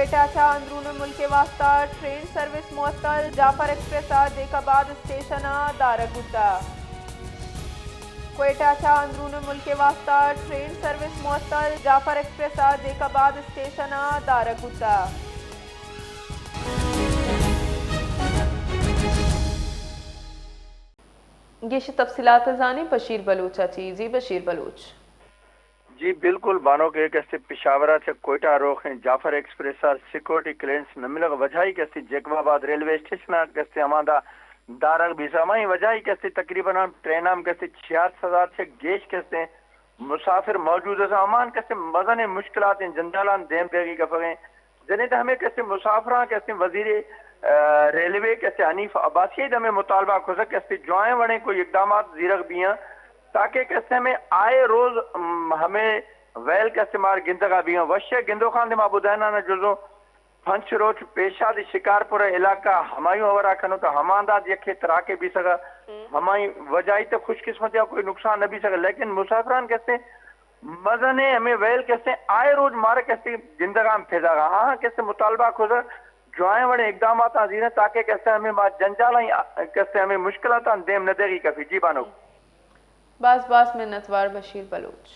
کوئٹہ چہ اندرون ملک واسطہ ٹرین سروس معطل، جعفر ایکسپریس ء جیکب آباد اسٹیشن ء دارگ بوتہ۔ کوئٹہ چہ اندرون ملک واسطہ ٹرین سروس معطل، جعفر ایکسپریس ء جیکب آباد اسٹیشن ء دارگ بوتہ۔ گیش تفصیلات زانیں بشیر بلوچ ء چی۔ جی بشیر بلوچ۔ جی بالکل بانک، اے کسے پشاور ء چہ کوئٹہ ء روخیں جعفر ایکسپریس ء سیکورٹی کلیئرنس نہ ملگ ء وجہ ای کسے جیکب آباد ریلوے اسٹیشن ء کسے ہماندا دارگ بیثہ۔ ہمائی وجہ ای کسے تقریباً ہم ٹرین ہم کسے چیاٹھ ہزار چہ گیش کسے مسافر موجود اس، ہمان کسے مزنیں مشکلات ہیں، جنجالان دیم دیگی کفگیں۔ جنیں تہ ہمیں کسے مسافراں کسے وزیر، آ، ریلوے کسے حنیف عباسی دمے مطالبہ کھسک کسے جوائیں وڑیں کوئی اقدامات زیرگ بیاں تاکہ کسے ہمیں آئے روز، ام، ہمیں ویل کسے مار گندگا بیاں۔ وشے گندوخان دے ما بدائنا نہ جزو پنچ روچ پیشا دی شکارپور علاقہ ہمایوں ہورا کنو تو ہمانداد یکے تراکے بیسگا۔ ہمائی وجائی تو خوش قسمتی کوئی نقصان نہ بیسگا، لیکن مسافران کسے مزنیں ہمیں ویل کسے آئے روز مارا کسے گندگان پیداگا۔ ہاں کسے مطالبہ کھوزا جوائیں وڑیں اقدامات زیریں تاکہ کسے ہمیں ما جنجالاں کسے ہمیں مشکلاتاں دیم نہ دیگی کفی۔ جی بانک۔ باز باز منتوار بشیر بلوچ۔